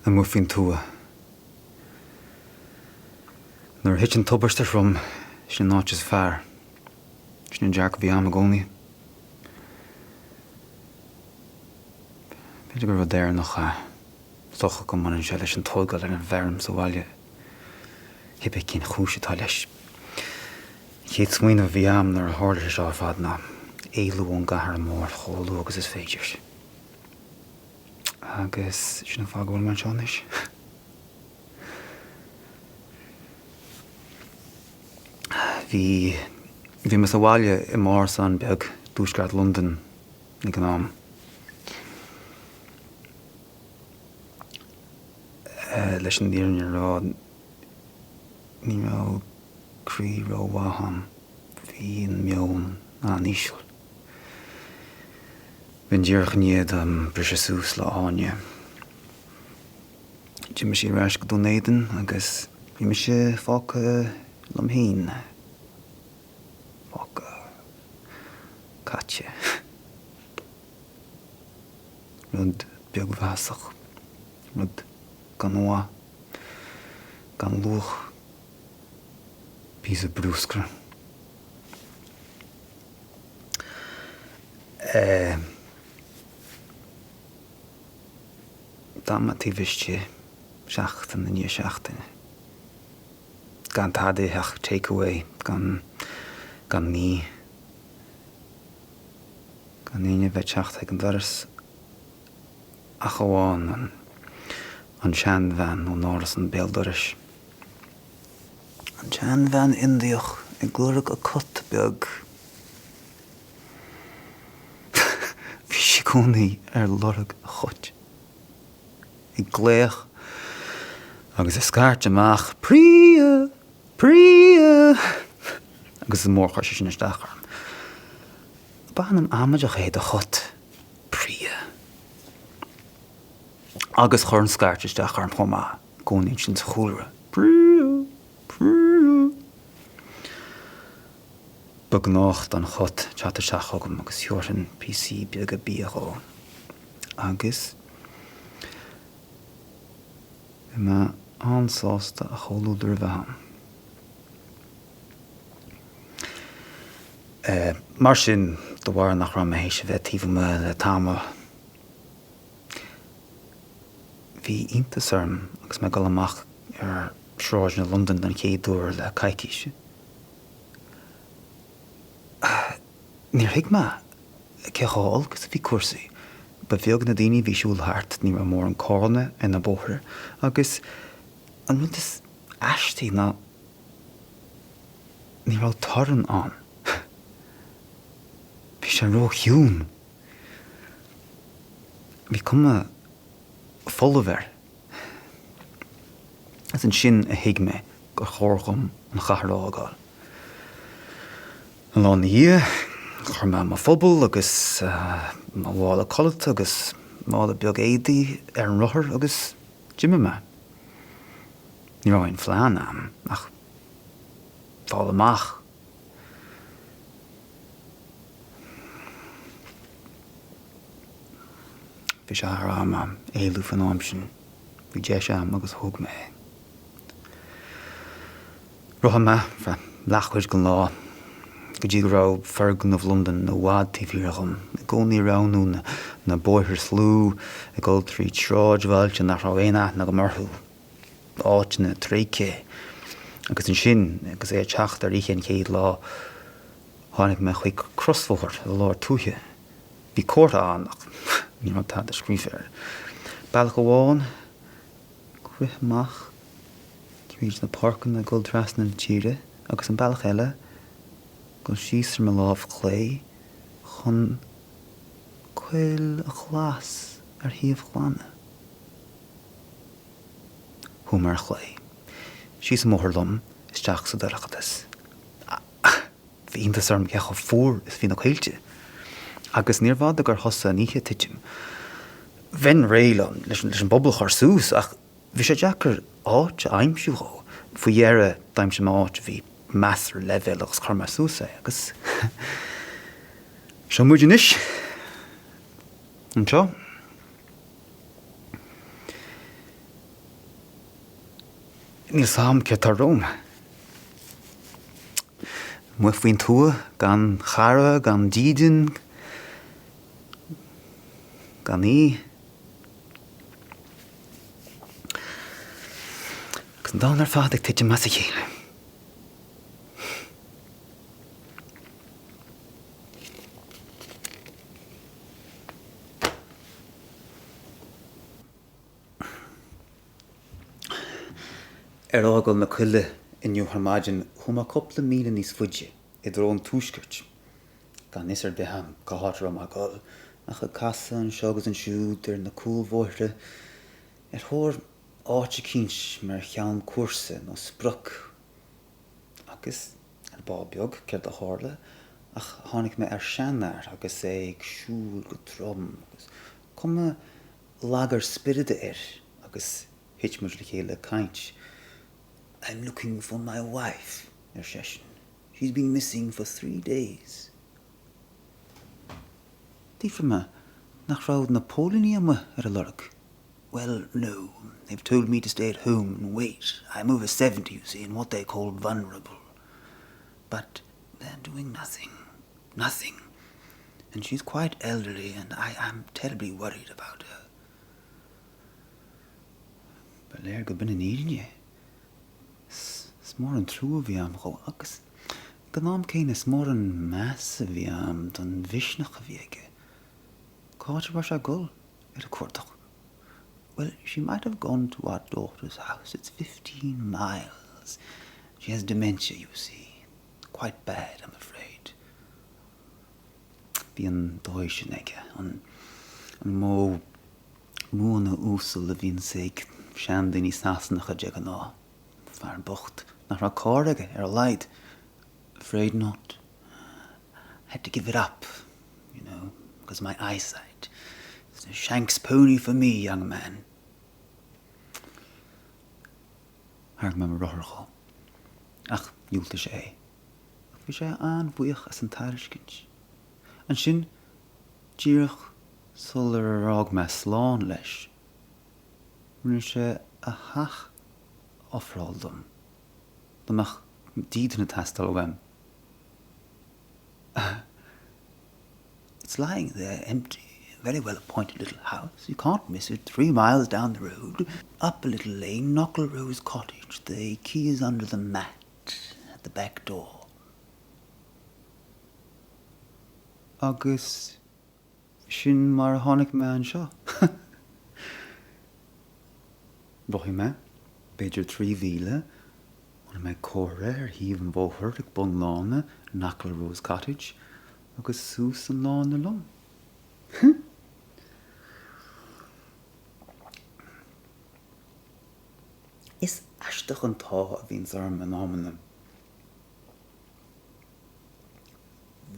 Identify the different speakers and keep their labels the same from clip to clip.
Speaker 1: Amuigh faoin tuath. Nuair a thit an tubaiste throm, sin an áit is fearr. Sin an dearcadh a bhí agam i gcónaí. B'fhéidir gur rud Éireannach é. Is dócha go mbaineann sé leis an tógáil ar an bhfeirm sa bhaile. Cibé cén chúis atá leis. An chéad smaoineamh a bhí agam nuair a tharla sé seo ar fad ná éalú ón gcathair mhór chomh luath agus is féidir. Agus sin an fáth go bhfuil mé anseo anois. Bhí, bhí mé sa bhaile i m'árasán beag i dtuaisceart Londan ag an am. Leis an fhírinne a rá, ní raibh croí rómhaith a'm, bhí an meon an-íseal. B'in díreach i ndiaidh dom briseadh suas le Áine. D'imigh sí ar ais go Dún Éideann agus bhí mise fágtha liom féin. Fágtha. Caite. Rud beagmheasach. Rud gan mhaith. Gan luach. Píosa bruscair. D'fhan mé taobh istigh seachtain i ndiaidh seachtaine, gan tada a ithe ach take away, gan, gan ní, gan éinne a bheith ag teacht chuig an doras ach amháin an, an tseanbhean ón árasán béal dorais. An tseanbhean Indiach ag lorg a cat beag. Bhí sí i gcónaí ar lorg a chait, ag glaoch agus ag scairt amach 'Priya! Priya! Agus is mór a chuir sé sin isteach orm. Ab ainm amaideach é do chat? Priya. Agus chuir an scairt isteach orm chomh maith, i gcónaí ansin sa chúlra. Priya! Priya! Ba ghnách don chat teacht isteach chugam agus thabharfainn píosaí beaga bia dhó. Agus bhí mé an-sásta a chomhluadar a bheith ann. Mar sin, de bharr nach raibh mé théis a bheith taobh amuigh le tamall, bhí iontas orm agus mé ag dul amach ar shráideanna Londain don chéad uair le coicís. Níor thuig mé cé chomh holc is a bhí cúrsaí. Ba bheag na daoine a bhí ag siúl thart, ní raibh mórán carranna ar na bóithre agus an rud is aistí ná ní raibh torann ann. Bhí sé róchiúin. Bhí cuma folamh air. Is ansin a thuig mé gur chóir dhom an chathair a fhágáil. An lá ina dhiaidh, chuir mé mo phuball agus mo mhála codlata agus mála beag éadaí ar an rothar agus d'imigh mé. Ní raibh aon phlean a'm ach fáil amach. Bhí sé thar am a'm éalú faoin am sin. Bhí deis a'm agus thóg mé é. Rothaigh mé feadh leathchuid den lá go dtí go raibh foirgnimh Londain i bhfad taobh thiar dhom, i gcónaí ag roghnú na bóithre is lú, ag dul tríd sráidbhailte nach raibh aon aithne agam orthu, áiteanna tréigthe. Agus ansin, agus é ag teacht ar oíche an chéad lá, tháinig mé chuig crosbhóthar i lár tuaithe. Bhí comhartha ann ach ní raibh tada scríofa air. Bealach amháin, rith amach tríd na páirceanna ag dul trasna na tíre agus an bealach eile, dul síos ar mo lámh chlé chun coill ghlas ar thaobh ghleanna. Chuaigh mé ar chlé. Síos an bóthar liom isteach sa dorchadas. Bhí iontas orm cé chomh fuar is a bhí na coillte. Agus níorbh fhada gur thosaigh an oíche ag titim. Bheinn réidh leis an bpuball a chur suas ach bhí sé deacair áit a aimsiú dhó. Faoi dheireadh d'aimsigh mé áit a bhí measartha leibhéal agus chuir mé suas é agus seo muid anois anseo. Níl 's a'm céard tá romham. Amuigh faoin tuath, gan chara, gan dídean, gan í. Agus an domhan ar fad ag titim as a chéile. Ar fhágáil na coille inniu ar maidin chuaigh mé cúpla míle níos faide i dtreo an tuaiscirt, gan fhios ar bith a'm cá háit a raibh mé ag dul, ach ag casadh anseo agus ansiúd ar na cúlbhóithre ar thóir áit eicínt mar cheann cúrsa nó sprioc. Agus, ar ball beag, céard a tharla ach tháinig mé ar seanfhear agus é ag siúl go trom agus cuma lagar spioraid air agus thit muid le chéile ag caint. I'm looking for my wife, ar seisean, she's been missing for thre days. D'fhiafraigh mé nach raibh na póilíní amuigh ar a lorg. Well, no, they've told me to stay at home and wait, I'm over 70, you see, and what they call vulnerable. But they're doing nothing, nothing. And she's quite elderly and I am terribly worried about her. Ba léir go b'in an fhírinne. Is mór an trua a bhí a'm dhó agus ag an am céanna is mór an meas a bhí a'm don mhisneach a bhí aige. Cá háit a raibh sé ag dul ar a cuardach? Well, she might have gone to our daughter's house, it's 15 miles. She has dementia, you see. Quite bad, I'm afraid. Bhí an dóigh sin aige, an modh múineadh uasal a bhíonns ag seandaoine Sasanacha de ghnáth. Fear bocht nach raibh carr aige ar a laghad. Afraid not. Had to give it up, you know, because my eyesight. It's a shank's pony for me, young man. Thairg mé mo rothar dhó. Ach dhiúltaigh sé é. Ach bhí sé an-bhuíoch as an tairiscint. Ansin, díreach sular fhág mé slán leis, rinne sé a theach a ofráil dom, dá mbeadh dídean ag teastáil uaim. It's lying there empty, a very well appointed little house, you can't miss it, thre miles down the road, up a little lane, Knockle Rose Cottage, the key is under the mat at the back door. Agus sin mar a tháinig mé anseo. Rothaigh mé, b'fhéidir 3 mhíle, chonaic mé comhartha ar thaobh an bhóthair ag bun lána, Knockle Rose Cottage, agus suas an lána liom. Is aisteach an t-ádh a bhíonns orm in amanna.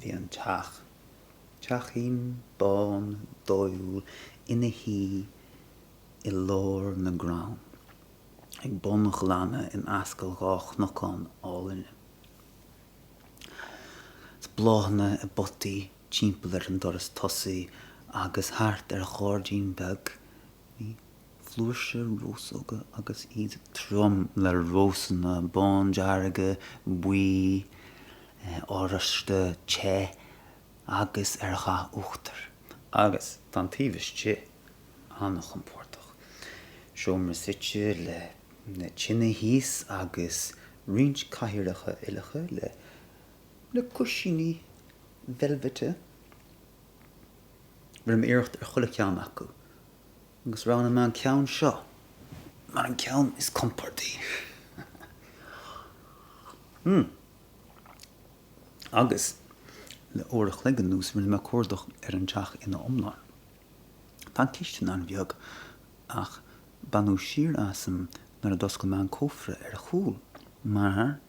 Speaker 1: Bhí an teach, teachín bán dóighiúil ina shuí i lár na gcrann, ag bun ghleanna in ascaill dhá chnocán álainne. 'S bláthanna i bpotaí timpeall ar an doras tosaigh agus thart ar ghairdín beag bhí flúirse rósóga agus iad trom le rósanna bándearga, buí, oráiste te agus ar dhath uachtair. Agus tá an taobh istigh an-chompordach. Seomra suite le na tine thíos agus roinnt cathaoireacha uilleacha le le cúisíní veilbhite. Rinne mé iarracht ar chuile cheann acu agus roghnaigh mé an ceann seo mar an ceann is compordaí. Hmm. Agus le uair a chloig anuas rinne mé cuardach ar an teach ina iomlán. Tá an chistin an-bheag ach baineadh siar asam nuair a d'oscail mé an cófra ar a chúl mar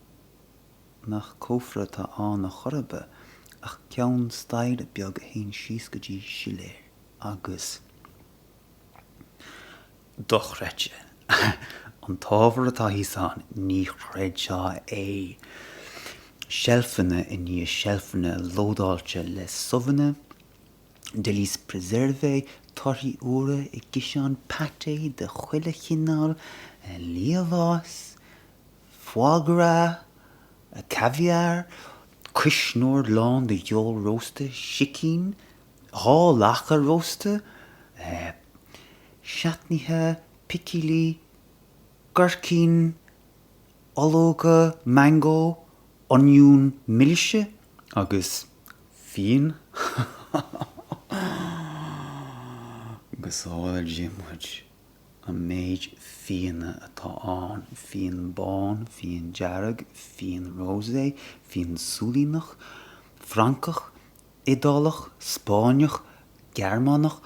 Speaker 1: nach cófra atá ann ar chor ar bith ach ceann staighre beag a théann síos go dtí siléar agus dochreidte an t-ábhar atá thíos ann, ní chreidfeá é! Seilfeanna i ndiaidh seilfeanna lódáilte le subhanna, délices préservés, torthaí úra i gciseáin pâté de chuile chineál, liamhás. Foie gras, caviar, cuisneoir lán de ghual rósta, sicín, 2 lacha rósta, seatnaithe, picilí, gaircín, ológa mangó, oinniún milse agus fíon. Go sábhála Dia muid, an méid fíona atá ann, fíon bán, fíon dearg, fíon rosé, fíon Sualannach, Francach, Iodálach, Spáinneach, Gearmánach,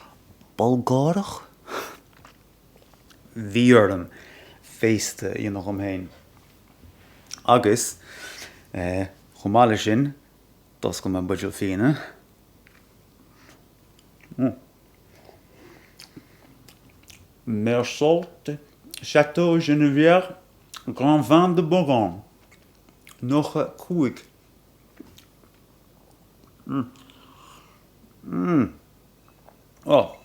Speaker 1: Bulgárach. Bhí orm féasta a dhéanamh dhom féin. Agus, chomh maith leis sin, d'oscail mé buidéal fíona. Meursault Château Genevière Grand Vin de Bourgogne 95. Ó!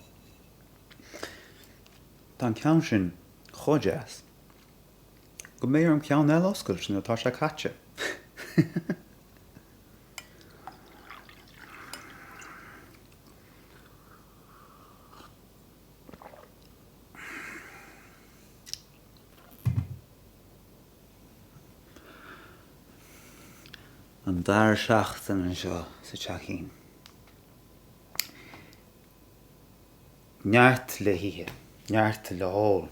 Speaker 1: Tá an ceann sin chomh deas go mbeidh orm ceann eile a oscailt nuair atá sé caite. An dara seachtain anseo sa teachín. Neart le hithe, neart le hól.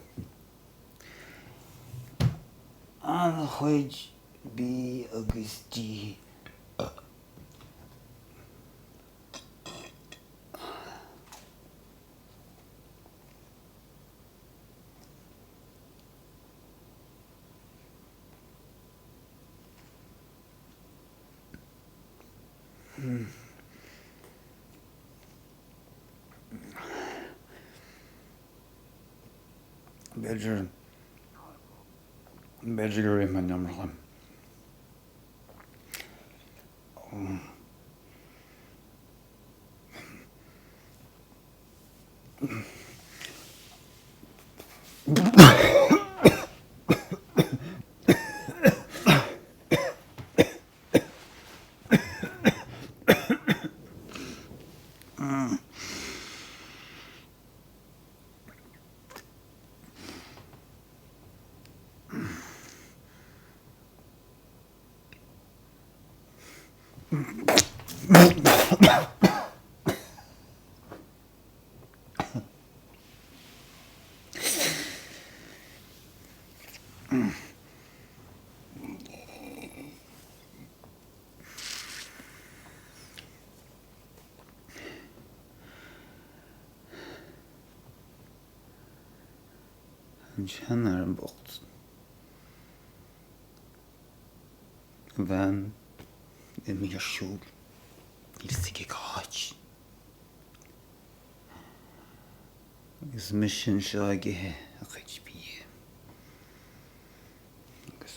Speaker 1: An-chuid bídh agus dí. B'fhéidir, b'fhéidir gur ith mé an iomarca. An seanfhear bocht. A bhean imithe ar shiúl, níl fhios aige cá háit. Agus mise anseo ag ithe a chuid bia. Agus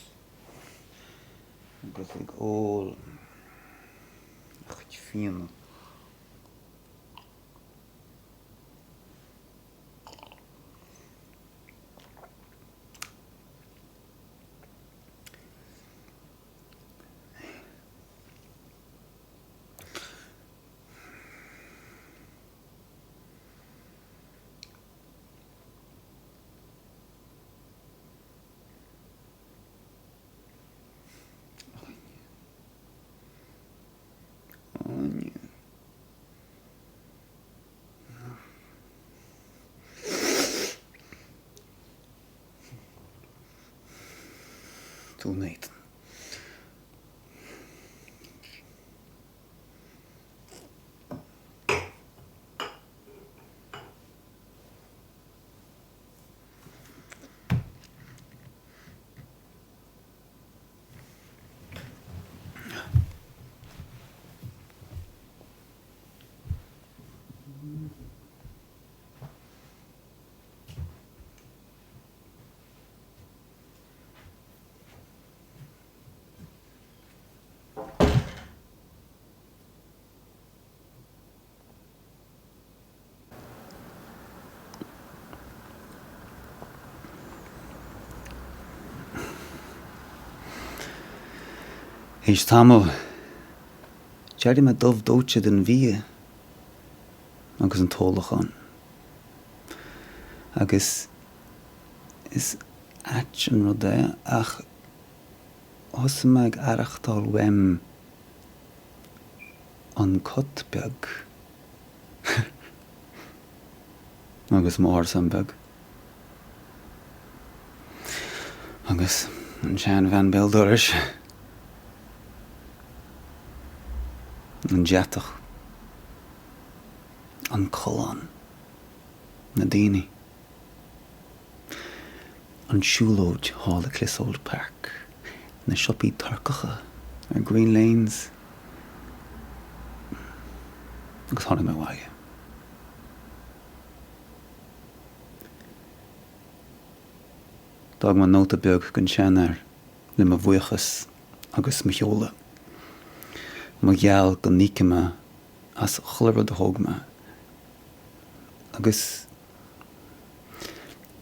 Speaker 1: agus ag ól a chuid fíona. Áine. Dún Éideann. Théis tamaill, d'éirigh mé dubh dóite den bhia agus an t-ólachán. Agus is ait an rud é ach thosaigh mé ag aireachtáil uaim an cat beag agus m'árasán beag agus an tseanbhean béal dorais, an deatach, an coileán, na daoine. An tsiúlóid thall i Clissold Park, na siopaí Turcacha ar Green Lanes agus tháinig mé abhaile. D'fhág mé nóta beag don seanfhear le mo bhuíochas agus mo sheoladh. Mo gheall go n-íocfaidh mé as chuile rud a thóg mé agus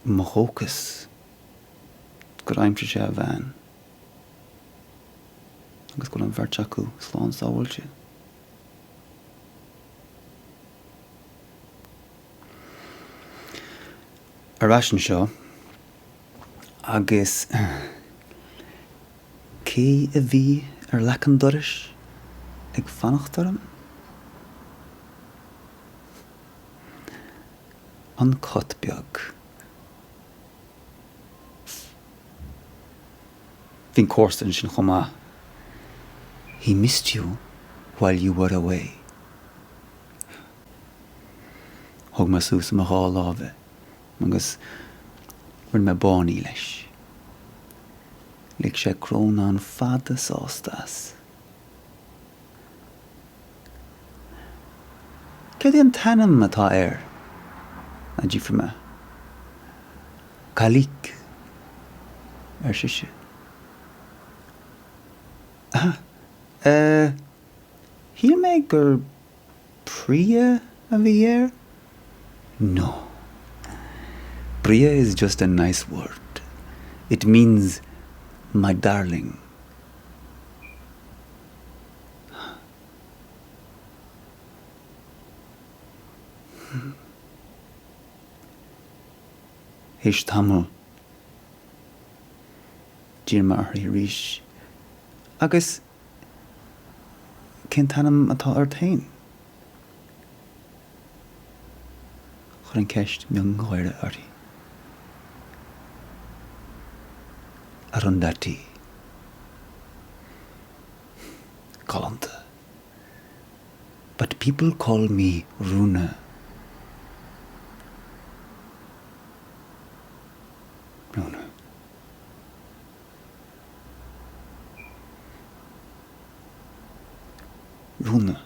Speaker 1: mo dhóchas gur aimsigh sé a bhean agus go bhfuil an bheirt acu slán sábháilte. Ar ais anseo agus cé a bhí ar leac an dorais ag fanacht orm? An cat beag. Bhí an comharsa ansin chomh maith. He missed you while you were away. Thóg mé suas i mo dhá láimh é agus rinne mé báiní leis. Lig sé crónán fada sásta as. Céard é an t-ainm atá air? a d'fhiafraigh mé. Kalik, ar sise. Ah, eh, shíl mé gur Priya a bhí air? No. Priya is just a nice word. It means my darling. Théis tamaill, d'iarr mé uirthi arís, Agus cén t-ainm atá ort féin? Chuir an ceist miongháire uirthi. Arundhati. Galánta. But people call me Runa. Runa. Runa.